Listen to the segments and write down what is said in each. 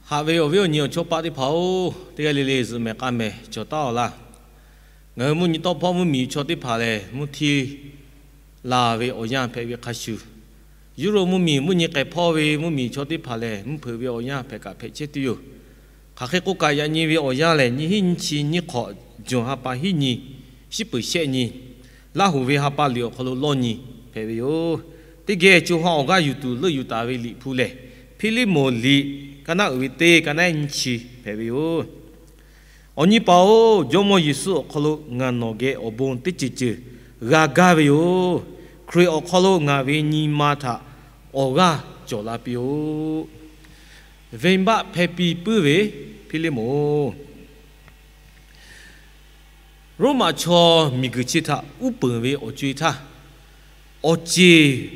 Haꞈ ve awˬ viˉ awˬ nyi awˬ chawˇ paˆ teˇ hpaˍ-oˬ, teˇ g'aˇ le le zuhꞈ mehˍ k'a mehˍ cawˬ taˉ-aw laˇ. Ngaˬ hui mvuhˇ nyi tawˆ hpawˇ mvuhˇmiˬ chaw teˇ hpaˍ lehˬ, mvuhˇ htiˇ la ve awˬ yanˇ hpehꞈ ve hk'a shuˍ, Yuˇrawˇ mvuhˇmiˬ mvuhˇ nyi k'ai hpawˇ ve mvuhˇmiˬ chaw teˇ hpaˍ lehˬ, mvuhˇ hpeuꞈ ve awˬ yanˇ hpehꞈ kaꞈ hpehꞈ chehˇ tuˬ yoˬ. Hk'aˬ hk'e k'oˆ kaꞈ, yaꞈ nyi ve awˬ yanˇ lehˬ, nyiˇ hinˉ nyiˇ chi nyiˇ hk'awꞈ, June ha pa hiˉ nyi, shiˉ peuˍ shehˆ nyi, Laˇ huˍ ve ha pa liꞈ awˬ hk'aw lo lawˇ nyi hpehꞈ ve yoˬ. Teˇ geh co ha awˬ g'aˇ yuˬ tuˬ leuˆ yuˬ taˍ ve liꞈ hpu lehˬ, Hpiˇliˇmonˍ liꞈ, ka naˆ uiˍ ve teˇ, ka naˆ nyiˇ chi hpehꞈ ve yoˬ. Awˬ nyi paˍ-oˬ, Jawˇmawˇ Yeˍsuˆ awˬ hk'aw lo ngaˬ nawˬ geh awˬ bon teˇ ceuˬ ceuˬ g'a gaˇ ve yoˬ. Hkriꞈ awˬ hk'aw lo ngaˬ ve nyi ma htaꞈ awˬ g'aˇ cawˬ la piˇ-oˆ. Venˇbaˆ hpehˇ piˇ puiˉ ve Hpiˇliˇmonˍ-oˬ, Roˉmaꞈ chaw miˬguiˬ chi htaꞈ uˉ peunˍ ve awˬ co-e htaˇ, awˬ ceˬ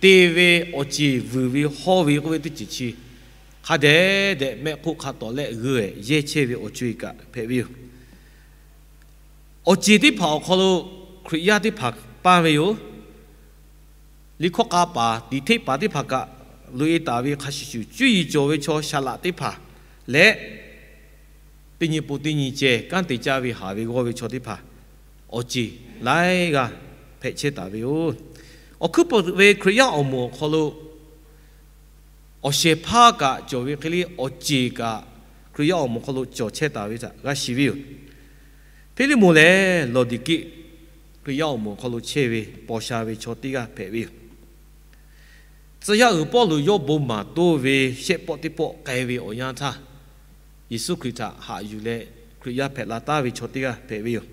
te ve, awˬ ceˬ vuiˬ ve hawˇ ve k'oˆ ve teˇ ceuˬ chi hk'a dehꞈ dehꞈ mehˆ hk'oˆ hk'a tawˍ leh g'uiˇ-ehˍ yehˇ chehˇ ve awˬ co-e kaꞈ hpehꞈ ve yoˬ. Awˬ ceˬ teˇ hpaˍ awˬ hk'aw lo Hkriꞈ yaˇ teˇ hpaˍ paˇ ve yoˬ. Liꞈ hkawˇ k'a paˍ, tiꞈ hteˆ paˍ teˇ hpaˍ kaꞈ loꞈ-e taˍ ve hk'a shuˍ shuˍ, cuˇ yiˍ cawˬ ve chaw shaˍ laꞈ teˇ hpaˍ leh, teˇ nyi po teˇ nyi ceh kanˉ te caˇ ve haˍ ve g'awˇ ve chaw teˇ hpaˍ, awˬ ceˬ laiˉ g'aˇ hpehꞈ chehˇ taˍ ve yoˬ. Awˬ hkuiˉ peuˬ ve Hkriꞈ yaˇ awˬ moˍ awˬ hk'aw lo awˬ shehˍ hpaˇ kaꞈ cawˬ ve hk'e le, awˬ ceˬ kaꞈ Hkriꞈ yaˇ awˬ moˍ hk'aw lo cawˬ chehˇ taˍ ve htaꞈ g'a shiˍ ve yoˬ. Hpiˇliˇmonˍ lehˬ, Lawˍdiˍkiˆ Hkriꞈ yaˇ awˬ moˍ awˬ hk'aw lo chehˇ ve paw sha ve chaw teˇ g'aˇ hpehꞈ ve yoˬ. Tcuh yaˇ uiˍ Pawˇluꞈ yawˇ bon maˍ toˇ ve shehˆ pawˆ teˇ pawˆ k'ai ve awˬ yanˇ htaˇ, Yeˍsuˆ Hkriꞈ htaꞈ haꞈ yuˬ leh Hkriꞈ yaˇ hpehꞈ la taˉ ve chaw teˇ g'aˇ hpehꞈ ve yoˬ.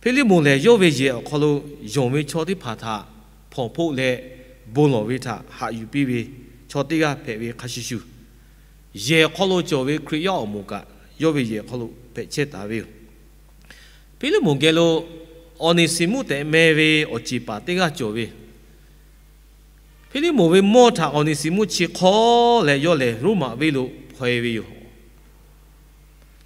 Hpiˇliˇmonˍ lehˬ, yawˇ ve yehˬ awˬ hk'aw lo yonˍ ve chaw teˇ hpaˍ htaꞈ hpawnˬ hpoˆ leh bon lawˬ ve htaꞈ haꞈ yuˬ piˇ ve chaw teˇ g'aˇ hpehꞈ ve hk'a shuˍ shuˍ, yehˬ awˬ hk'aw lo cawˬ ve Hkriꞈ yaˇ awˬ moˍ kaꞈ yawˇ ve yehˬ awˬ hk'aw lo hpehꞈ chehˇ taˍ ve yoˬ. Hpiˇliˇmonˍ geh lo Awˬneˍsiˍmuˆ tehꞈ meh ve awˬ ceˬ paˍ teˇ g'aˇ cawˬ ve. Hpiˇliˇmonˍ ve mawˇ htaꞈ Awˬneˍsiˍmuˆ chi hk'awˇ leh yawˇ lehˬ Roˉmaꞈ venˇ lo hpaw-e ve yoˬ.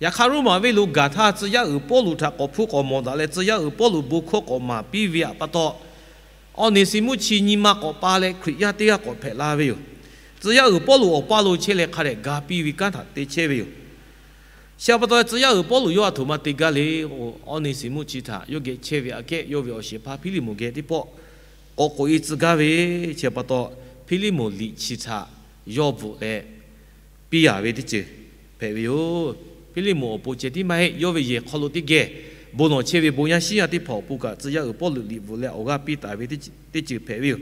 Yaꞈ hk'aˇ, Roˉmaꞈ venˇ lo gaˬ htaˇ, tcuh yaˇ uiˍ Pawˇluꞈ htaꞈ k'awꞈ hpuˇ k'awꞈ mawˬ daꞈ leh, tcuh yaˇ uiˍ Pawˇluꞈ bon hkawˇ k'awꞈ maˍ piˇ ve pa taw, Awˬneˍsiˍmuˆ chi nyi ma k'awꞈ pa leh Hkriꞈ yaˇ teˇ g'aˇ k'awꞈ hpehꞈ la ve yoˬ. Tcuh yaˇ uiˍ Pawˇluꞈ awˬ paˇ lo chehˇ leh hk'a dehꞈ ga piˇ ve kanˉ htaꞈ te chehˇ ve yoˬ. Chi pa taw, tcuh yaˇ uiˍ Pawˇluꞈ yawˇ aˬ htoꞈ ma te gaˇ le k'o, Awˬneˍsiˍmuˆ chi htaꞈ yawˇ geh chehˇ ve aꞈ kehˉ yawˇ ve awˬ shehˍ hpaˇ Hpiˇliˇmonˍ geh teˇ pawˆ k'awꞈ k'oꞈ-e tcuh gaˇ ve. Chi pa taw, Hpiˇliˇmonˍ liꞈ chi htaꞈ yawˇ bvuhꞈ leh piˇ yaˍ ve teˇ ceuˬ hpehꞈ ve yoˬ. Hpiˇliˇmonˍ awˬ pon ceh tiˉ maˇ heˆ, yawˇ ve yehˬ hk'aw lo teˇ geh bon lawˬ chehˇ ve bon yaˇ shiˉ yaˇ teˇ hpaˍ awˬ pon kaꞈ, tcuh yaˇ uiˍ Pawˇluꞈ liꞈ bvuhꞈ leh awˬ g'aˇ piˇ taˍ ve teˇ ceuˬ hpehꞈ ve yoˬ.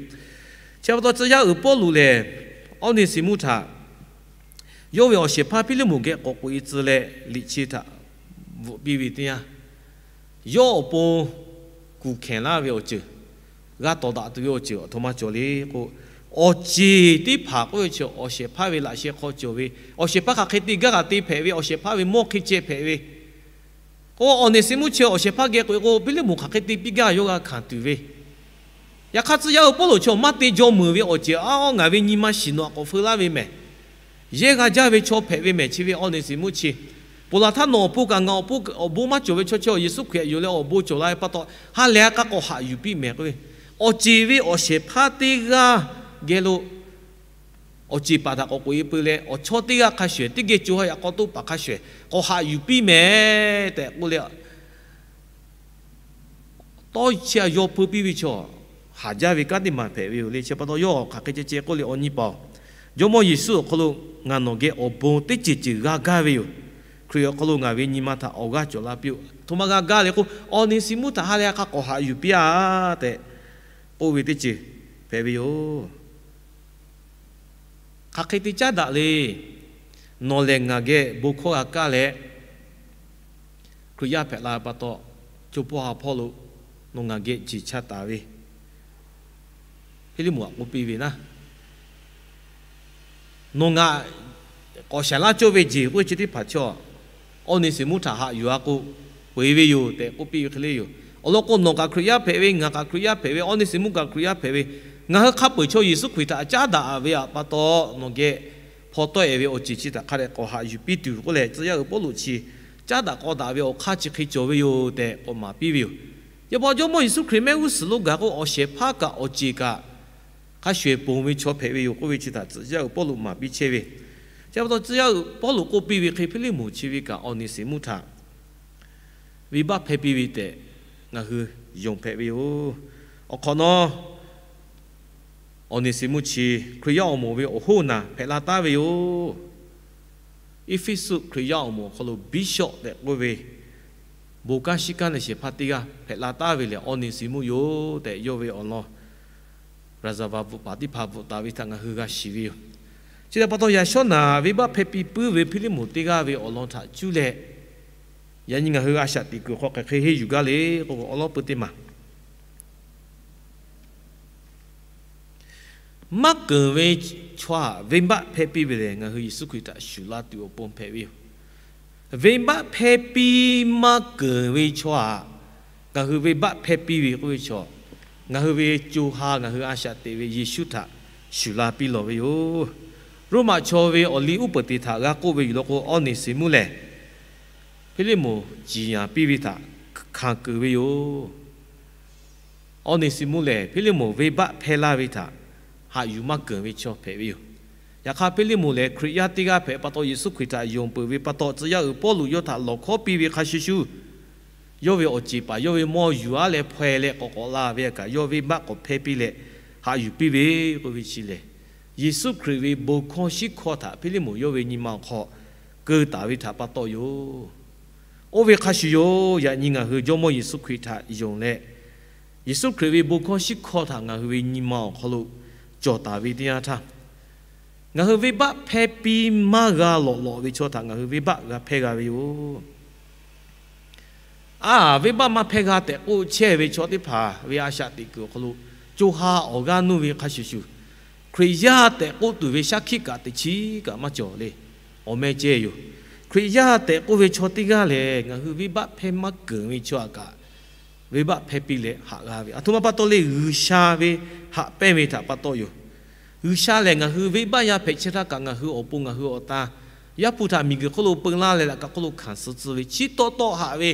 Chi pa taw, tcuh yaˇ uiˍ Pawˇluꞈ lehˬ, Awˬneˍsiˍmuˆ htaꞈ yawˇ ve awˬ shehˍ hpaˇ Hpiˇliˇmonˍ geh k'awꞈ k'oꞈ-e tcuh leh liꞈ chi htaꞈ bvuhꞈ piˇ ve teˇ yanˇ, yawˇ awˬ pon kuˬ hkehˬ laˇ ve awˬ ceuˬ, g'a tawˍ daꞈ tuˬ ve awˬ ceuˬ aˬ htoꞈ ma cawˬ le k'o, awˬ ceˬ teˇ hpaˍ k'oˆ ve chi awˬ shehˍ hpaˇ ve laꞈ sheh hk'aw cawˬ ve, awˬ shehˍ hpaˇ hk'aˬ hk'e te gaˇ kaꞈ te hpehꞈ ve, awˬ shehˍ hpaˇ ve mawˇ hk'e ceh hpehꞈ ve k'o, Awˬneˍsiˍmuˆ chi awˬ shehˍ hpaˇ geh k'oꞈ-e k'o, Hpiˇliˇmonˍ hk'aˬ hk'e te piˇ gaˇ yawˇ g'a hkanˍ tuˬ ve. Yaꞈ hk'aˇ, tcuh yaˇ uiˍ Pawˇluꞈ chi awˬ maˇ te jaw meuˍ ve awˬ ceuˬ, a, ngaˬ ve nyi ma shiˍ nawꞈ k'awꞈ feu laˇ ve mehˬ. Yehˇ g'a jaˇ ve chaw hpehꞈ ve mehˬ chi ve Awˬneˍsiˍmuˆ chi. Ponˬ laˬ htaˇ nawˬ awˬ pon kaꞈ ngaˬ awˬ pon awˬ bon maˇ cawˬ ve chaw chi, Yeˍsuˆ Hkriꞈ htaꞈ yonˍ leh awˬ bon cawˬ la ve pa taw, ha lehˬ a k'a k'awꞈ haꞈ yuˬ piˇ mehˬ k'oˆ ve, awˬ ceˬ ve awˬ shehˍ hpaˇ teˇ g'aˇ geh lo awˬ ceˬ paˍ htaꞈ k'awꞈ k'oꞈ-e peu leh, awˬ chawˇ teˇ g'aˇ hk'a shuˍ ehˍ, teˇ geh co ha yaꞈ k'aw toˆ paˍ hk'a shuˍ ehˍ k'awꞈ haꞈ yuˬ piˇ mehˬ tehꞈ k'oˆ leh, tawˇ chi a yaw hpeu piˇ ve chaw, haˍ jaˇ ve kanˉ teˇ maˬ hpehꞈ ve yoˬ le. Chi pa taw, yawˇ hk'aˬ hk'e ceh ceh k'oˆ le, Awˬ nyi paˍ-oˬ, Jawˇmawˇ Yeˍsuˆ awˬ hk'aw lo ngaˬ nawˬ geh awˬ bon teˇ ceuˬ ceuˬ g'a gaˇ ve yoˬ. Hkriꞈ awˬ hk'aw lo ngaˬ ve nyi ma htaꞈ awˬ g'aˇ cawˬ la piˇ-oˆ. Aˬ htoꞈ ma g'a gaˇ le k'o, Awˬneˍsiˍmuˆ htaꞈ ha lehˬ a k'a k'awꞈ haꞈ yuˬ piˇ-a tehꞈ k'oˆ ve teˇ ceuˬ hpehꞈ ve yoˬ. Hk'aˬ hk'e te caˉ daꞈ le. Nawˬ lehˬ ngaˬ geh bon hkawˇ g'a kaˇ leh, Hkriꞈ yaˇ hpehꞈ la pa taw, co hpawˇ ha hpawˇ lo nawˬ ngaˬ geh jeˬ cha taˍ ve, Hpiˇliˇmonˍ htaꞈ k'oˆ piˇ ve naˉ, nawˬ ngaˬ k'awꞈ shaiˍ laˇ cawˇ ve jeˬ k'oˆ ve chi teˇ hpaˍ chaw, Awˬneˍsiˍmuˆ htaꞈ haꞈ yuˬ-a k'o, peu-eˬ ve yoˬ tehꞈ k'oˆ piˇ ve hk'e le yoˬ. Awˬ lawn k'o, nawˬ kaꞈ Hkriꞈ yaˇ hpehꞈ ve, ngaˬ kaꞈ Hkriꞈ yaˇ hpehꞈ ve, Awˬneˍsiˍmuˆ kaꞈ Hkriꞈ yaˇ hpehꞈ ve, ngaˬ hui hk'a peu-eˬ chaw Yeˍsuˆ Hkriꞈ htaꞈ caˉ daꞈ ve pa taw, nawˬ geh hpaw tawˆ-e ve awˬ ceˬ chi htaꞈ hk'a dehꞈ k'awꞈ haꞈ yuˬ piˇ tuˬ k'oˆ leh, tcuh yaˇ uiˍ Pawˇluꞈ chi caˉ daꞈ k'aw daꞈ ve awˬ hk'aˇ chi hk'e cawˬ ve yoˬ tehꞈ k'awꞈ maˍ piˇ ve yoˬ. Yaꞈ pa Jawˇmawˇ Yeˍsuˆ Hkriꞈ mehˆ g'uˇ suhˍ lo gaˬ k'o, awˬ shehˍ hpaˇ kaꞈ awˬ ceˬ kaꞈ hk'a shuˍ ehˍ ponˬ ve chaw hpehꞈ ve yoˬ k'oˆ ve chi htaꞈ tcuh yaˇ uiˍ Pawˇluꞈ maˍ piˇ chehˇ ve. Chi pa taw tcuh yaˇ uiˍ Pawˇluꞈ k'oˆ piˇ ve hk'e, Hpiˇliˇmonˍ chi ve kaꞈ Awˬneˍseˍmuˆ htaꞈ venˇbaˆ hpehˇ piˇ ve tehꞈ ngaˬ hui yonˍ hpehꞈ ve yoˬ. Awˬ hk'awꞈ nawˉ, Awˬneˍseˍmuˆ chi Hkriꞈ yaˇ awˬ moˍ ve awˬ hoˉ naˬ hpehꞈ la taˉ ve yoˬ. Eˇfeˇsuꞈ Hkriꞈ yaˇ awˬ moˍ awˬ hk'aw lo bishop tehꞈ k'oˆ ve, bon kanˉ shiˉ kanˉ leh shehˍ hpaˇ teˇ g'aˇ hpehꞈ la taˉ ve lehˬ, Awˬneˍseˍmuˆ yoˬ tehꞈ yawˇ ve awˬ lawn raˍzaˍvaˍ bvuhꞈ paˍ teˇ hpaˍ bvuhꞈ taˍ ve htaꞈ ngaˬ hui g'a shiˍ ve yoˬ. Chi htaꞈ pa taw, yaꞈ shawˉ naˍ venˇbaˆ hpehˇ piˇ puiˉ ve Hpiˇliˇmonˍ teˇ g'aˇ ve awˬ lawn htaꞈ cuˇ leh, yaꞈ nyi ngaˬ hui a shaꞈ teꞈ kuiˬ hk'aw hk'aˬ hk'e henˇ yuˬ gaˇ le k'o, awˉ lawˉ peuˇ teˇ maˬ maˇ keunˍ ve chaw htaꞈ venˇbaˆ hpehˇ piˇ ve lehˬ, ngaˬ hui Yeˍsuˆ Hkriꞈ htaꞈ shuˍ la tuˬ awˬ pon hpehꞈ ve yoˬ. Venˇbaˆ hpehˇ piˇ maˇ keunˍ ve chaw htaꞈ ngaˬ hui venˇbaˆ hpehˇ piˇ ve k'oˆ ve chaw, ngaˬ hui ve co ha ngaˬ hui a shaꞈ teꞈ ve Yeˍsuˆ htaꞈ shuˍ la piˇ lawˬ ve yoˬ. Roˉmaꞈ chaw ve awˬ liˇ uˉ peunˍ teꞈ htaꞈ g'a k'oˆ ve yoˬ law k'o, Awˇneˍseˍmuˆ lehˬ Hpiˇliˇmonˍ ciˍ yanˍ piˇ ve htaꞈ hkanˍ keunˍ ve yoˬ. Awˇneˍseˍmuˆ lehˬ Hpiˇliˇmonˍ venˇbaˆ hpehˇ laˇ ve htaꞈ haꞈ yuˬ maˇ keunˍ ve chaw hpehꞈ ve yoˬ. Yaꞈ hk'aˇ, Hpiˇliˇmonˍ lehˬ Hkriꞈ yaˇ teˇ g'aˇ hpehꞈ pa taw, Yeˍsuˆ Hkriꞈ htaꞈ yonˍ peuˬ ve pa taw, tcuh yaˇ uiˍ Pawˇluꞈ yawˇ htaꞈ lawˬ hkawˉ piˇ ve hk'a shuˍ shuˍ, yawˇ ve awˬ ceˬ paˍ yawˇ ve mawˇ yuˬ aˉ leh hpaw-e leh k'awꞈ k'awꞈ la ve kaꞈ, yawˇ venˇbaˆ k'awꞈ hpehˇ piˇ leh haꞈ yuˬ piˇ ve k'oˆ ve chi lehˬ, Yeˍsuˆ Hkriꞈ ve bon hkawˇ shiˉ hkawˇ htaꞈ Hpiˇliˇmonˍ yawˇ ve nyi ma awˬ hk'aw keu taˍ ve htaꞈ pa taw yoˬ. Oˇ ve hk'a shuˍ yoˬ, yaꞈ nyi ngaˬ hui Jawˇmawˇ Yeˍsuˆ Hkriꞈ htaꞈ yonˍ leh, Yeˍsuˆ Hkriꞈ ve bon hkawˇ shiˉ hkawˇ htaꞈ ngaˬ hui ve nyi ma awˬ hk'aw lo cawˬ taˍ ve teˇ yanˇ htaˇ, ngaˬ hui venˇbaˆ hpehˇ piˇ maˇ g'a lawꞈ lawꞈ ve chaw htaꞈ ngaˬ hui venˇbaˆ g'a hpehˇ g'a ve yoˬ. A, venˇbaˆ maˇ hpehˇ g'a tehꞈ k'oˆ chehˇ ve chaw teˇ hpaˍ ve a shaꞈ teꞈ kuiˬ awˬ hk'aw lo, co ha awˬ g'aˇ nuˇ ve hk'a shuˍ shuˍ, Hkriꞈ yaˇ tehꞈ k'oˆ tuˬ ve shaˉ hkiˆ kaꞈ teꞈ chiˉ kaꞈ maˇ cawˬ le. Awˬ meh ceh yoˬ. Hkriꞈ yaˇ tehꞈ k'oˆ ve chaw teˇ g'aˇ lehˬ, ngaˬ hui venˇbaˆ hpehˇ maˇ keunˍ ve chaw htaꞈ kaꞈ venˇbaˆ hpehˇ piˇ leh haꞈ g'a ve, aˬ htoꞈ ma pa taw le, G'uiˬsha ve haꞈ pehnˇ ve htaꞈ pa taw yoˬ. G'uiˬsha lehˬ ngaˬ hui venˇbaˆ yaˇ hpehꞈ chehˇ htaˇ kaꞈ, ngaˬ hui awˬ pon ngaˬ hui awˬ ta Yaˇ hpu htaꞈ miˬguiˬ hk'oˆ lo peu laˇ leh laꞈ ka hk'oˆ lo hkanˍ suh tcuh ve, chi taw taw haꞈ ve,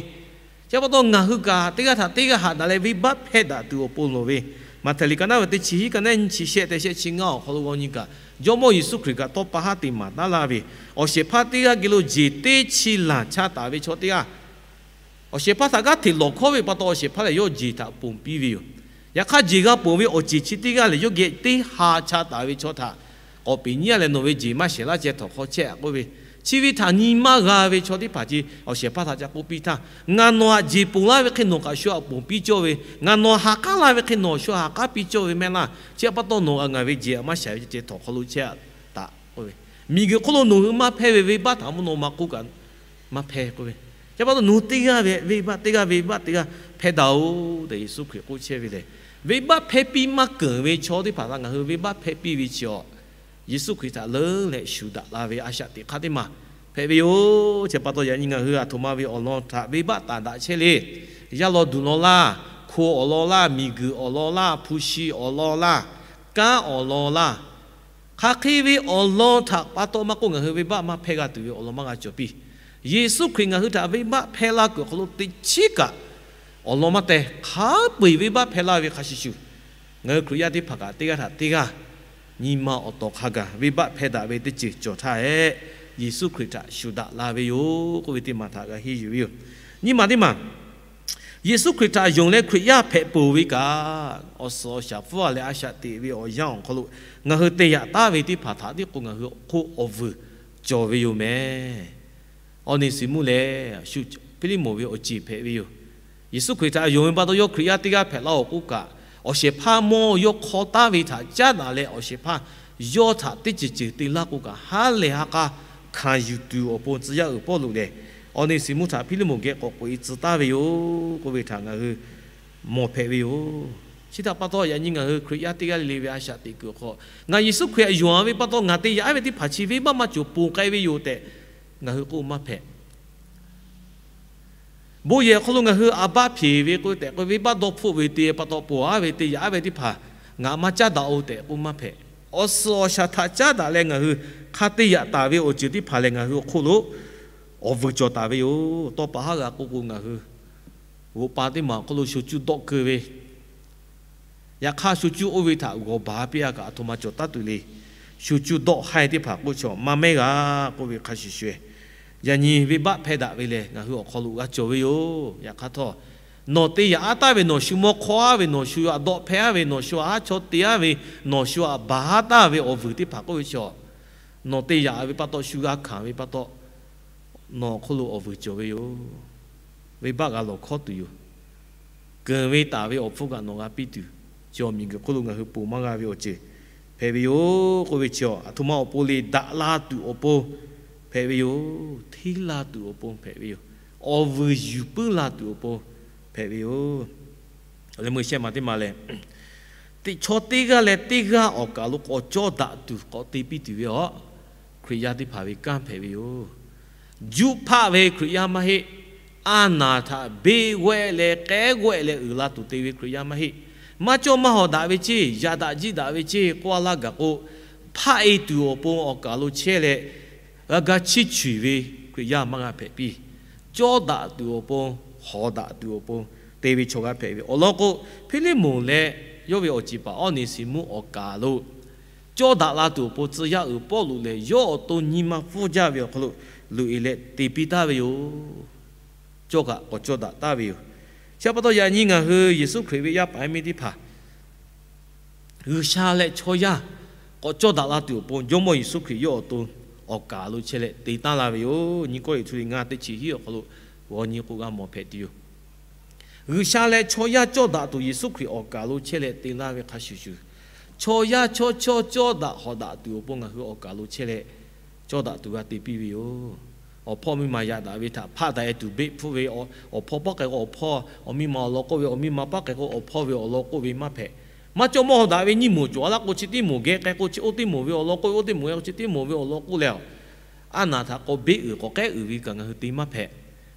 chi pa taw ngaˬ hui kaꞈ teˇ g'aˇ htaꞈ teˇ g'aˇ haꞈ daꞈ leh venˇbaˆ hpehˇ daꞈ tuˬ awˬ pon lawˬ ve, Maꞈhtehˍ liꞈ ka naˉ ve teˇ chi hiˉ ka naˉ nyi chi shehˆ tehꞈ shehˆ chi ngaˇ awˬ hk'aw lo g'aw nyi kaꞈ, Jawˇmawˇ Yeˍsuˆ Hkriꞈ kaꞈ tawˇ pa haˉ te maˍ taˉ laˇ ve, awˬ shehˍ hpaˇ teˇ g'aˇ geh lo jeˬ teˇ chi laˬ chaˇ taˍ ve chaw teˇ g'aˇ awˬ shehˍ hpaˇ htaꞈ g'aˇ hteꞈ lawˬ hkawˉ ve pa taw, awˬ shehˍ hpaˇ lehˬ yawˇ jeˬ htaꞈ ponˬ piˇ ve yoˬ. Yaꞈ hk'aˇ, jeˬ g'a ponˬ ve awˬ ceˬ chi teˇ g'aˇ lehˬ, yawˇ geh teˇ ha chaˇ taˍ ve chaw htaꞈ k'awꞈ peꞈ nyi a leh, nawˬ ve jeˬ maˇ shehˍ laˇ ceh, htawnˍ hk'aw chehˇ a k'oˆ ve, chi ve htaꞈ nyi maˇ g'a ve chaw teˇ hpaˍ ce awˬ shehˍ hpaˇ htaꞈ ca k'oˆ piˇ htaˇ, ngaˬ nawˬ htaꞈ jeˬ ponˬ laˇ ve hk'e nawˬ kaꞈ shu htaꞈ ponˬ piˇ cawˇ ve, ngaˬ nawˬ htaꞈ ha k'aˉ laˇ ve hk'e nawˬ shu htaꞈ ha k'aˉ piˇ cawˇ ve mehˆ laˇ. Chi pa taw nawˬ kaꞈ ngaˬ ve jeˬ htaꞈ maˇ shehˍ ve ceh, htawnˍ hk'aw lo chehˇ a taꞈ k'oˆ ve, miˬguiˬ hk'oˆ lo nawˬ hui maˇ hpehˇ ve venˇbaˆ htaꞈ mvuhˇ naw ma k'oˆ kaꞈ maˇ hpehˇ k'oˆ ve, chi pa taw nawˬ hui teˇ g'aˇ ve venˇbaˆ, teˇ g'aˇ ve venˇbaˆ teˇ g'aˇ hpehˇ daꞈ-oˬ tehꞈ Yeˍsuˆ Hkriꞈ k'oˆ chehˇ ve lehˬ, venˇbaˆ hpehˇ piˇ maˇ keunˍ ve chaw teˇ hpaˍ htaꞈ ngaˬ hui venˇbaˆ hpehˇ piˇ ve chi awˬ, Yeˍsuˆ Hkriꞈ htaꞈ leuˉ leh shuˍ daꞈ la ve a shaꞈ teꞈ hk'aˇ teˇ maˬ hpehꞈ ve yoˬ. Chi pa taw yaꞈ nyi ngaˬ hui aˬ htoꞈ ma ve awˬ lawn htaꞈ venˇbaˆ taˍ daꞈ chehˇ le. Yaˇ law duˬ law laˇ, hko awˬ lawn laˇ, miˬguiˬ awˬ lawn laˇ, hpu shi awˬ lawn laˇ, kanˉ awˬ lawn laˇ, hk'aˬ hk'e ve awˬ lawn htaꞈ pa taw maˇ k'oˆ, ngaˬ hui venˇbaˆ maˇ hpehˇ g'a tuˬ ve awˬ lawn maˇ g'a cawˬ piˇ. Yeˍsuˆ Hkriꞈ ngaˬ hui htaꞈ venˇbaˆ hpehˇ laˇ kuiˬ awˬ hk'aw lo teꞈ chiˉ kaꞈ awˬ lawn maˇ teh. Hk'a peu-eˬ venˇbaˆ hpehˇ laˇ ve hk'a shuˍ shuˍ, ngaˬ hui Hkriꞈ yaˇ teˇ hpaˍ kaꞈ teˇ g'aˇ htaꞈ teˇ g'aˇ nyi ma awˬ tawˍ hk'a gaˬ venˇbaˆ hpehˇ daꞈ ve teˇ ceuˬ cawˬ htaˇ hehꞈ, Yeˍsuˆ Hkriꞈ htaꞈ shuˍ daꞈ la ve yoˬ k'oˆ ve teˇ maˬ htaꞈ g'a henˇ yuˬ ve yoˬ. Nyi maˬ teˇ maˬ, Yeˍsuˆ Hkriꞈ htaꞈ yonˍ leh Hkriꞈ yaˇ hpehꞈ peuˬ ve kaꞈ, awˬ suhˍ awˬ shaˍ hpfuhˇ a leh a shaꞈ teꞈ ve awˬ yanˇ awˬ hk'aw lo ngaˬ hui te yaꞈ taˉ ve teˇ hpaˍ htaꞈ tiˉ k'o ngaˬ hui hk'oˆ awˬ vuiˬ cawˬ ve yoˬ mehˍ. Awˬneˍseˍmuˆ lehˬ, Hpiˇliˇmonˍ ve awˬ ceˬ hpehꞈ ve yoˬ. Yeˍsuˆ Hkriꞈ htaꞈ yonˍ ve pa taw, yawˇ Hkriꞈ yaˇ teˇ g'aˇ hpehꞈ laˇ-oˬ k'oˆ kaꞈ, awˬ shehˍ hpaˇ mawˇ yawˇ hk'aw taˍ ve htaꞈ caˉ daꞈ leh, awˬ shehˍ hpaˇ yawˇ htaꞈ teˇ ceuˬ ceuˬ te laˇ k'o kaꞈ, ha lehˬ ha k'a hkanˍ yuˬ tuˬ awˬ pon tcuh yaˇ uiˍ Pawˇluꞈ lehˬ, Awˬneˍseˍmuˆ htaꞈ Hpiˇliˇmonˍ geh k'awꞈ k'oꞈ-e tcuh taˍ ve yoˬ k'oˆ ve htaꞈ ngaˬ hui mawˬ hpehꞈ ve yoˬ. Chi htaꞈ pa taw, yaꞈ nyi ngaˬ hui Hkriꞈ yaˇ teˇ g'aˇ le le ve a shaꞈ teꞈ kuiˬ awˬ hk'aw, ngaˬ Yeˍsuˆ Hkriꞈ htaꞈ yonˍ ve pa taw ngaˬ te yaꞈ ve teˇ hpaˍ chi venˇbaˆ maˇ cawˬ ponˬ k'ai ve yoˬ tehꞈ ngaˬ hui k'oˆ maˇ hpehꞈ. Bon yehˬ awˬ hk'aw lo ngaˬ hui aˬ baˆ hpeꞈ ve k'oˆ tehꞈ k'oˆ, venˇbaˆ dawˇ hpfuhˆ ve te pa taw ponˬ aˉ ve te yaꞈ aˉ ve teˇ hpaˍ ngaˬ maˇ caˉ daꞈ-oˬ tehꞈ k'oˆ maˇ hpehꞈ. Awˬ suhˍ awˬ shaˍ htaꞈ caˉ daꞈ leh ngaˬ hui hk'a te yaꞈ taˍ ve awˬ ceuˬ teˇ hpaˍ lehˬ, ngaˬ hui awˬ hk'oˆ lo awˬ vuiˬ cawˬ taˍ ve yoˬ. Tawˇ pa haˉ g'a k'oˆ k'o, ngaˬ hui g'oꞈ pa teˇ maˬ awˬ hk'aw lo sho cuˇ dawˆ keu ve, yaꞈ hk'aˇ sho cuˇ oˇ ve htaꞈ g'awˬ baˬ piˇ-a kaꞈ, aˬ htoꞈ ma cawˬ taˉ tuˬ le. shu cuˇ dawˆ haiˇ teˇ hpaˍ k'oˆ chaw maˇ mehˉ g'a k'oˆ ve hk'a shuˍ shuˍ, yaꞈ nyi venˇbaˆ hpehˇ daꞈ ve lehˬ ngaˬ hui awˬ hk'aw lo g'a cawˬ ve yoˬ. Yaꞈ hk'aˇ htawˇ, nawˬ te yaꞈ aˉ taˍ ve, nawˬ shu mawˇ hk'awˇ aˉ ve, nawˬ shu aꞈ dawˆ hpehˇ aˉ ve, nawˬ shu aꞈ haˉ chaw te aˉ ve, nawˬ shu aꞈ baˬ haˉ taˍ ve awˬ vuiˬ teˇ hpaˍ k'oˆ ve chaw, nawˬ te yaꞈ ve pa taw, shu g'a hkanˍ ve pa taw, nawˬ awˬ hk'oˆ lo awˬ vuiˬ cawˬ ve yoˬ. Venˇbaˆ g'a lawˬ hkawˉ tuˬ yoˬ. Keunˍ ve taˍ ve awˬ hpfuhˇ kaꞈ nawˬ g'a piˇ tuˬ, chaw miˬguiˬ hk'oˆ lo ngaˬ hui ponˬ maˇ g'a ve awˬ ceuˬ hpehꞈ ve yoˬ k'oˆ ve chi, aˬ htoꞈ ma awˬ pon le, daꞈ la tuˬ awˬ pon hpehꞈ ve yoˬ. Hteˇ la tuˬ awˬ pon hpehꞈ ve yoˬ. Awˬ vuiˬ yuˬ puiˉ la tuˬ awˬ pon hpehꞈ ve yoˬ. Leh meuˇ shehˆ ma teˇ ma lehˬ, teꞈ chaw teˇ g'aˇ leh teˇ g'aˇ awˬ kaˍ lo k'awꞈ cawˇ daꞈ tuˬ k'awꞈ te piˇ tuˬ ve awˬ Hkriꞈ yaˇ teˇ hpaˍ ve kanˉ hpehꞈ ve yoˬ. Juˇ hpaˆ ve Hkriꞈ yaˇ maˇ heˆ. A naˍ htaꞈ beˆ g'awehˆ leh k'ehˉ g'awehˆ leh uiˍ la tuˬ te ve Hkriꞈ yaˇ maˇ heˆ. Maˇ cawˇ maˇ hawˍ daꞈ ve ceˇ, yaꞈ daꞈ jiˆ daꞈ ve ceˇ k'oˆ a laˇ gaˬ k'o, hpaˆ e tuˬ awˬ pon awˬ kaˍ lo chehˇ leh, g'a ga chiˇ chuiˍ ve Hkriꞈ yaˇ maˇ g'a hpehꞈ piˇ. Cawˇ daꞈ tuˬ awˬ pon, hawˍ daꞈ tuˬ awˬ pon te ve chaw g'a hpehꞈ ve awˬ lawn k'o, Hpiˇliˇmonˍ leh yawˇ ve awˬ ceˬ paˍ Awˉneˍsiˍmuˆ awˬ kaˍ lo cawˇ daꞈ la tuˬ awˬ pon tcuh yaˇ uiˍ Pawˇluꞈ lehˬ, yawˇ awˬ to nyi ma pfuhˇ jaˇ ve awˬ hk'aw lo loꞈ e leh te piˇ taˍ ve yoˬ. Cawˇ kaꞈ k'awꞈ cawˇ daꞈ taˍ ve yoˬ. Chi pa taw yaꞈ nyi ngaˬ hui Yeˍsuˆ Hkriꞈ ve yaˇ paˍ yaˇ miˇ teˇ hpaˍ G'uiˬsha leh chaw yaˇ k'awꞈ cawˇ daꞈ la tuˬ awˬ pon Jawˇmawˇ Yeˍsuˆ Hkriꞈ yawˇ awˬ to awˬ kaˍ lo chehˇ leh te taˍ la ve yoˬ. Nyi kawˇ eˬ htu le ngaˇ teˇ chi hiˉ awˬ hk'aw lo g'aw nyi k'o g'a mawˬ hpehꞈ tuˬ yoˬ. G'uiˬsha leh chaw yaˇ cawˇ daꞈ tuˬ Yeˍsuˆ Hkriꞈ awˬ kaˍ lo chehˇ leh te laˇ ve hk'a shuˍ shuˍ, chaw yaˇ chaw chawˇ cawˇ daꞈ hawˍ daꞈ tuˬ awˬ pon ngaˬ hui awˬ kaˍ lo chehˇ leh cawˇ daꞈ tuˬ g'a te piˇ ve yoˬ. Awˬ hpawˇ miˇ ma yaꞈ daꞈ ve htaꞈ hpaˆ daꞈ e tuˬ beˆ hpfuhˆ ve, awˬ hpawˇ paˉ k'ai k'o awˬ hpawˇ, awˬ miˇ ma awˬ lawn k'oˆ ve awˬ miˇ ma paˉ k'ai k'o awˬ hpawˇ ve awˬ lawn k'oˆ ve maˇ hpehꞈ. Maˇ cawˇ maˇ hawˍ daꞈ ve nyiˇ moˍ cawˬ a laˇ k'o chi teˇ moˍ geh k'ai k'o chi oˇ teˇ moˍ ve awˬ lawn k'oˆ ve, oˇ teˇ moˍ geh k'o chi teˇ moˍ ve awˬ lawn k'oˆ leh, a naˍ htaꞈ k'awꞈ beˆ uiˍ k'awꞈ k'ehˉ uiˍ ve kaꞈ ngaˬ hui te maˇ hpehꞈ.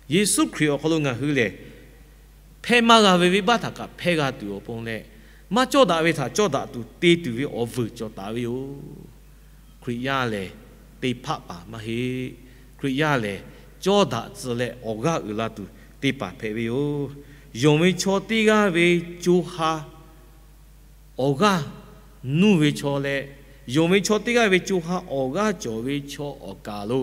Yeˍsuˆ Hkriꞈ awˬ hk'aw lo ngaˬ hui lehˬ, hpehˇ maˇ g'a ve venˇbaˆ htaꞈ kaꞈ hpehˇ g'a tuˬ awˬ pon leh, maˇ cawˇ daꞈ ve htaꞈ cawˇ daꞈ tuˬ te tuˬ ve awˬ vuiˬ cawˬ taˍ ve yoˬ. Hkriꞈ yaˇ lehˬ, te hpaˆ paˍ maˇ heˆ. Hkriꞈ yaˇ lehˬ, cawˇ daꞈ tcuh leh awˬ g'aˇ uiˍ la tuˬ te paˍ hpehꞈ ve yoˬ. Yonˍ ve chaw teˇ g'aˇ ve co ha awˬ g'aˇ nuˇ ve chaw leh, yonˍ ve chaw teˇ g'aˇ ve co ha awˬ g'aˇ cawˬ ve chaw awˬ kaˍ lo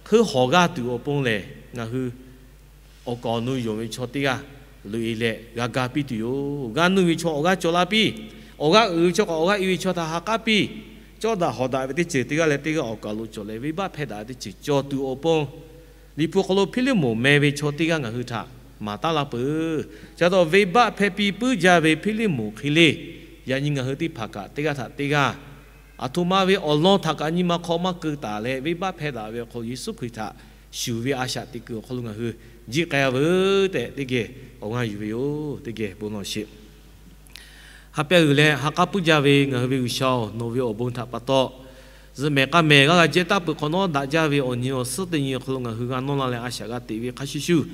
hkeuˉ hawˍ g'aˇ tuˬ awˬ pon lehˬ, ngaˬ hui awˬ kaˍ awˬ nu yonˍ ve chaw teˇ g'aˇ loꞈ e leh g'a ga piˇ tuˬ yoˬ. G'aˇ nuˇ ve chaw awˬ g'aˇ cawˬ la piˇ. Awˬ g'aˇ uiˍ ve chaw kaꞈ awˬ g'aˇ i ve chaw htaꞈ ha k'aˉ piˇ. Cawˇ daꞈ hawˍ daꞈ ve teˇ ceuˬ teˇ g'aˇ leh teˇ g'aˇ awˬ kaˍ lo cawˬ leh, venˇbaˆ hpehˇ daꞈ ve teˇ ceuˬ cawˬ tuˬ awˬ pon, Liꞈ hpu hk'aw lo Hpiˇliˇmonˍ meh ve chaw teˇ g'aˇ ngaˬ hui htaꞈ maˍ taˉ la peuˬ. Chi pa taw venˇbaˆ hpehˇ piˇ puiˉ jaˇ ve Hpiˇliˇmonˍ hk'e le, yaꞈ nyi ngaˬ hui teˇ hpaˍ kaꞈ teˇ g'aˇ htaꞈ teˇ g'aˇ, aˬ htoꞈ ma ve awˬ lawn htaꞈ kaꞈ nyi ma hk'aw maˇ keu taˍ leh, venˇbaˆ hpehˇ daꞈ ve awˬ hk'aw lo Yeˍsuˆ Hkriꞈ htaꞈ shuˍ ve a shaꞈ teꞈ kuiˬ awˬ hk'aw lo ngaˬ hui jiˆ k'ai a veuˬ tehꞈ teˇ geh awˬ g'aˇ yuˬ ve yoˬ. Teˇ geh bon lawˬ sheˍ. Ha pehˇ g'uiˬ leh ha k'aˉ puiˉ jaˇ ve ngaˬ hui ve G'uiˬsha-oˬ, nawˬ ve awˬ bon htaꞈ pa taw zuhꞈ mehˍ k'aˇ mehˍ g'aˇ g'a jehˇ taˇ peuˬ hk'awꞈ nawˉ daꞈ jaˇ ve awˬ nyi awˬ suhˉ teˇ nyi awˬ hk'aw lo ngaˬ hui g'a nawˇ la leh a shaꞈ g'a teꞈ ve hk'a shuˍ shuˍ,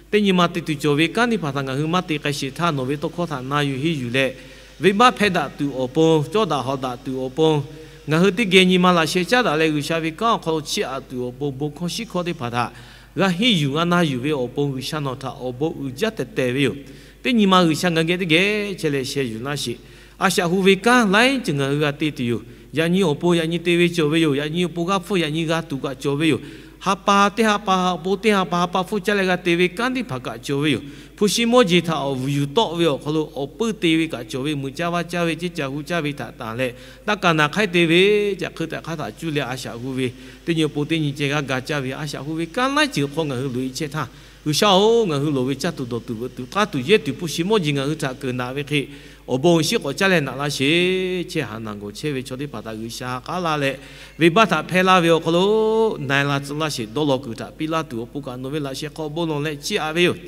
teˇ nyi ma te tuˬ cawˬ ve kanˉ teˇ hpaˍ htaꞈ ngaˬ hui maˇ te k'ai sheˍ htaˇ, nawˬ ve tawˇ hkawˇ htaꞈ na yuˬ henˇ yuˬ leh, venˇbaˆ hpehˇ daꞈ tuˬ awˬ pon, cawˇ daꞈ hawˍ daꞈ tuˬ awˬ pon, ngaˬ hui teˇ geh nyi ma laꞈ sheh caˉ daꞈ leh G'uiˬsha ve kanˉ awˬ hk'aw lo chiˇ aꞈ tuˬ awˬ pon, bon hkawˇ shiˉ hkawˇ teˇ hpaˍ htaꞈ g'a henˇ yuˬ g'a na yuˬ ve awˬ pon, G'uiˬsha nawˬ htaꞈ awˬ bon uiˍ jaˇ tehˬ tehˬ ve yoˬ. Teˇ nyi ma G'uiˬsha ngaˬ geh teˇ geh chehˇ leh sheh yuˬ laˇ sheˍ. A shaꞈ hu ve kanˉ laiˉ ceuˬ ngaˬ hui g'a te tuˬ yoˬ. Yaꞈ nyi awˬ pon yaꞈ nyi te ve cawˬ ve yoˬ. Yaꞈ nyi awˬ pon g'aˇ hpfuhˇ yaꞈ nyi g'a tuˬ kaꞈ cawˬ ve yoˬ. Ha pa teˇ ha pa, awˬ pon teˇ ha pa ha pa hpfuhˇ caˇ leh g'a te ve kanˉ teˇ hpaˍ kaꞈ cawˬ ve yoˬ. Hpu shi mawˇ jeˬ htaꞈ awˬ vuiˬ yuˬ tawˆ ve awˬ hk'aw lo awˬ puiˇ te ve kaꞈ cawˬ ve, muiˬ caˇ vaˇ caˇ ve, ceˇ caˬ hu caˇ ve htaꞈ tanˬ leh, taˇ ka naˬ hk'aiˉ te ve, caꞈ hk'eu tehꞈ hk'aˇ htaꞈ cuˇ leh a shaꞈ hu ve, teˇ nyi awˬ pon teˇ nyi ceh g'aˇ ga caˇ ve a shaꞈ hu ve kanˉ laiˉ ceuˬ hk'aw ngaˬ hui loꞈ e chehˇ htaˇ, G'uiˬsha-oˬ, ngaˬ hui loˍ ve caˇ tuˬ dawˬ tuˬ veuꞈ tuˬ k'aˇ tuˬ yehˇ tuˬ hpu shi mawˇ jeˬ ngaˬ hui htaꞈ keunˍ naꞈ ve hk'e, awˬ bon awˬ shinˉ k'awꞈ caˇ leh naꞈ laˇ sheˍ. Chehˇ haˍ naˬ gawˬ chehˇ ve chaw teˇ hpaˍ htaꞈ G'uiˬsha ha k'aˉ laˇ leh, venˇbaˆ htaꞈ hpehˇ laˇ ve awˬ hk'aw lo na e la tcuh laˇ sheˍ. Dawˇ law kuiˬ htaꞈ piˇ laˇ tuˬ awˬ pon kaꞈ nawˬ ve laꞈ sheh hk'aw bon lawˬ leh chiˇ aꞈ ve yoˬ.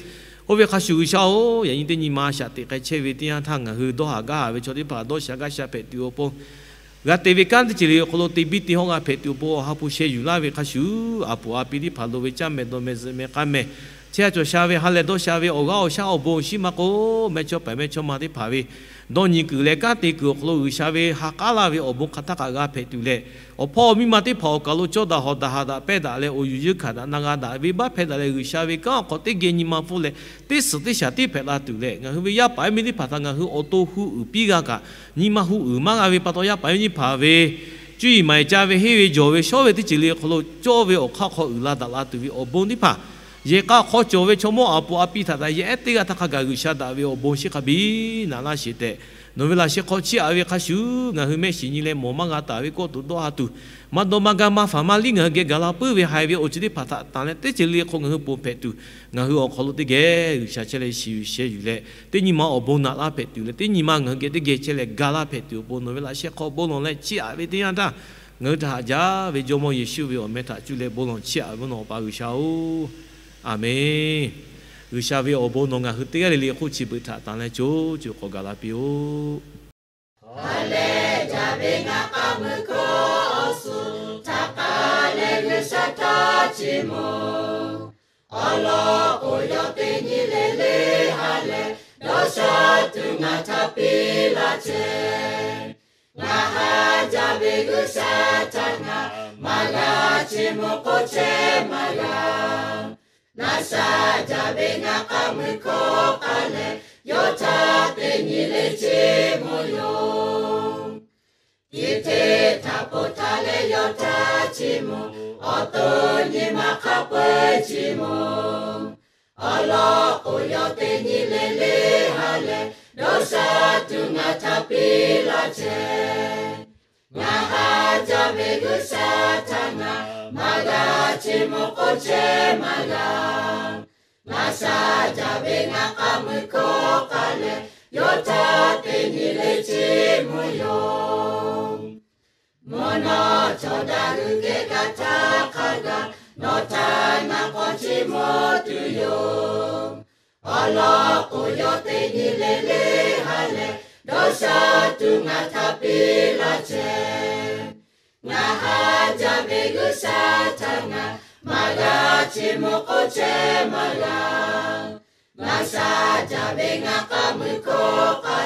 Oˇ ve hk'a shuˍ G'uiˬsha-oˬ, yaꞈ nyi teˇ nyi ma a shaꞈ teꞈ k'ai chehˇ ve teˇ yanˇ htaˇ ngaˬ hui dawˇ haˍ gaˇ haˍ ve chaw teˇ hpaˍ dawˇ sha gaˇ sha hpehꞈ tuˬ awˬ pon, g'a te ve kanˉ teˇ ceuˬ le awˬ hk'aw lo te biˇ te hawˇ g'a hpehꞈ tuˬ awˬ pon awˬ ha hpu sheh yuˬ laˇ ve hk'a shuˍ, a poˍ a pi teˇ hpaˍ loˍ ve caˇ mehˍ dawˬ mehˍ zuhꞈ mehˍ k'a mehˍ, chehˇ a cawˬ sha ve ha lehˬ dawˇ sha ve awˬ g'aˇ awˬ shaˉ awˬ bon awˬ shinˉ maˇ k'o, mehˇchawˇ paˍ mehˇchawˇma teˇ hpaˍ ve Dawˇ nyi kuiˬ leh kanˉ te kuiˬ awˬ hk'aw lo G'uiˬsha ve ha k'aˉ laˇ ve awˬ bon hk'aˬ htaˇ kaꞈ g'a hpehꞈ tuˬ leh, awˬ hpawˇ awˬ miˇ ma teˇ hpaˍ awˬ kaˬ lo cawˇ daꞈ hawˍ daꞈ haꞈ daꞈ pehˇ daꞈ leh awˬ yuˬ yeunˇ hkanˍ daꞈ na g'a daꞈ ve baˆ hpehˇ daꞈ leh, G'uiˬsha ve kanˉ awˬ hk'aw teˇ geh nyi ma hpfuhˇ leh, teˇ suhˍ teˇ shaˍ tiˉ hpehꞈ la tuˬ leh, ngaˬ hui ve yaˇ paˍ yaˇ miˇ teˇ hpaˍ htaꞈ ngaˬ hui awˬ to hu uiˍ piˇ g'a kaꞈ, nyi ma hu uiˍ maˇ g'a ve pa taw, yaˇ paˍ yaˇ miˇ teˇ hpaˍ ve cuˇ yiˍ maˍ ca ve henˇ ve jawˬ ve shawˉ ve teˇ ceuˬ le awˬ hk'aw lo cawˇ ve awˬ hk'aˇ hk'aw uiˍ la daꞈ la tuˬ ve awˬ bon teˇ hpaˍ, yehˬ k'a awˬ hk'aw cawˬ ve chaw mawˇ a puˍ a piˇ htaꞈ taꞈ yehˬ ehˉ teˇ g'aˇ htaˇ hk'a gaˬ G'uiˬsha daꞈ ve awˬ bon shiˉ hk'a biˇ naꞈ laˇ sheˍ tehꞈ, nawˬ ve laꞈ sheh hk'aw chiˇ aꞈ ve hk'a shuˍ, ngaˬ hui mehˆ shiˍ nyi leh mawˬ maˇ g'a taˍ ve kawˆ tuˬ dawˇ ha tuˬ, maˇ dawˇ maˇ gaˇ maˇ faˍ maˇ liˇ ngaˬ hui geh gaˬ la puiˉ ve haiˬ ve awˬ ceuˬ teˇ hpaˍ htaꞈ tanˬ leh, teˇ ceuˬ le hk'aw ngaˬ hui ponˬ hpehꞈ tuˬ, ngaˬ hui awˬ hk'aw lo teˇ geh G'uiˬsha chehˇ leh shiˍ yuˬ sheh yuˬ leh, teˇ nyi ma awˬ bon naꞈ laˇ hpehꞈ tuˬ leh, teˇ nyi ma ngaˬ hui geh teˇ geh chehˇ leh ga laˇ hpehꞈ tuˬ awˬ pon, nawˬ ve laꞈ sheh hk'aw bon lawˬ leh chiˇ aꞈ ve teˇ yanˇ htaˇ, ngaˬ hui htaꞈ haꞈ jaˇ ve Jawˇmawˇ Yeˍsuˆ ve awˬ meh htaꞈ cuˇ leh bon lawˬ chiˇ aꞈ ve nawˬ Awˬ pa G'uiˬsha-oˬ, Aˍmenˇ. G'uiˬsha ve awˬ bon nawˬ ngaˬ hui teˇ g'aˇ le le hk'oˆ chi beuꞈ htaꞈ tanˬ leh co co k'awꞈ gaˬ la piˇ-oˆ. Ha lehˬ jaˇ ve ngaˬ k'aˇ mui hkawˇ awˬ suhˍ htaꞈ k'ai leh G'uiˬsha htaꞈ chiˇ mvuh. Awˬ lawn k'o yawˇ teˇ nyi le le ha lehˬ, dawˇ sha tuˬ ngaˬ htaꞈ piˇ laˇ chehˇ. Ngaˬ ha jaˇ ve G'uiˬsha htaꞈ ngaˬ maˇ g'a chiˇ mvuh k'oˆ chehˇ maˇ g'a. Naˬ sha jaˇ ve ngaˬ k'aˇ mui hkawˇ k'ai leh, yawˇ htaꞈ teˇ nyi le chiˇ mvuh yoˬ. Teˇ hteˇ htaꞈ poˬ htaꞈ leh yawˇ htaꞈ chiˇ mvuh, awˬ to nyi ma hk'a peu-eˬ chiˇ mvuh. Awˬ lawn k'o yawˇ teˇ nyi le le ha lehˬ, dawˇ sha tuˬ ngaˬ htaꞈ piˇ laˇ chehˇ. Ngaˬ ha jaˇ ve G'uiˬsha htaꞈ ngaˬ maˇ g'a chiˇ mvuh k'oˆ chehˇ maˇ g'a. Naˬ sha jaˇ ve ngaˬ k'aˇ mui hkawˇ k'ai leh, yawˇ htaꞈ teˇ nyi le chiˇ mvuh yoˬ. Mvuhˇ naw cawˬ daꞈ g'uiˬ kehˬ kaꞈ htaˇ hk'a gaˬ, nawˬ htaꞈ ngaˬ k'awꞈ chiˇ mvuh tuˬ yoˬ. Awˬ lawn k'o yawˇ teˇ nyi le le ha lehˬ, dawˇ sha tuˬ ngaˬ htaꞈ piˇ laˇ chehˇ. Ngaˬ ha jaˇ ve G'uiˬsha htaꞈ ngaˬ maˇ g'a chiˇ mvuh k'oˆ chehˇ maˇ g'a. Naˬ sha jaˇ ve ngaˬ k'aˇ mui hkawˇ k'ai